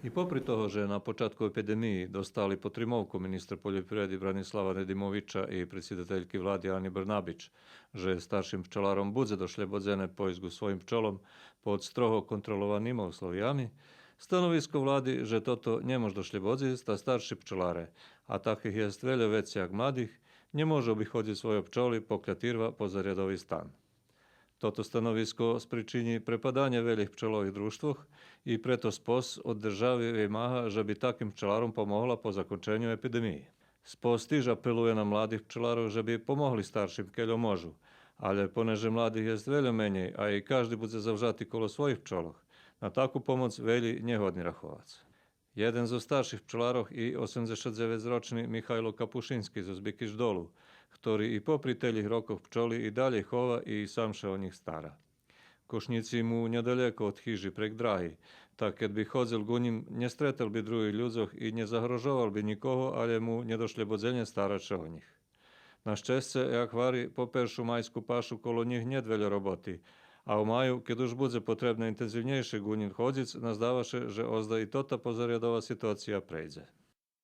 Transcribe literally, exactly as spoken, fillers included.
И попри того же на початку епидемиї достали потримовку министра польопривреди Бранислава Недимовича и предсидательки влади Ани Брнабич, же старшим пчоларом будзе дошлєбодзене пойсц ґу своїм пчолом под строго контролованима условиями, становиско влади же тото нє мож дошлєбодзиц та старши пчоларе, а таких єст вельо вецей як младих, нє можу обиходзиц свойо пчоли, покля тирва позарядови стан. Тото становиско спричинї препаданє велїх пчолових дружтвох и прето СПОС од держави вимага же би таким пчоларом помогла по законченю епидемиї. СПОС тиж апелує на младих пчоларох же би помогли старшим кельо можу, алє понеже младих єст вельо менєй, а и кажди будзе завжати коло своїх пчолох, на таку помоц велї нє годни раховац. Єден зоз старших пчоларох и осемдзешат дзевецрочни Михайло Капушински зоз Бикич Долу, хтори и попри телїх рокох пчоли и далєй хова и сам ше о нїх стара. Кошнїци му нєдалеко од хижи прейґ драги, та кед би ходзел ґу нїм, нє стретел би других людзох и нє загрожовал би нїкого, алє му нє дошлєбодзенє старац ше о нїх. На щесце, як гвари, по першу майску пашу коло нїх нєт вельо роботи, а у маю, кед уж будзе потребне интензивнєйше ґу нїм ходзиц, наздава ше же озда и тота позарядова ситуация прейдзе.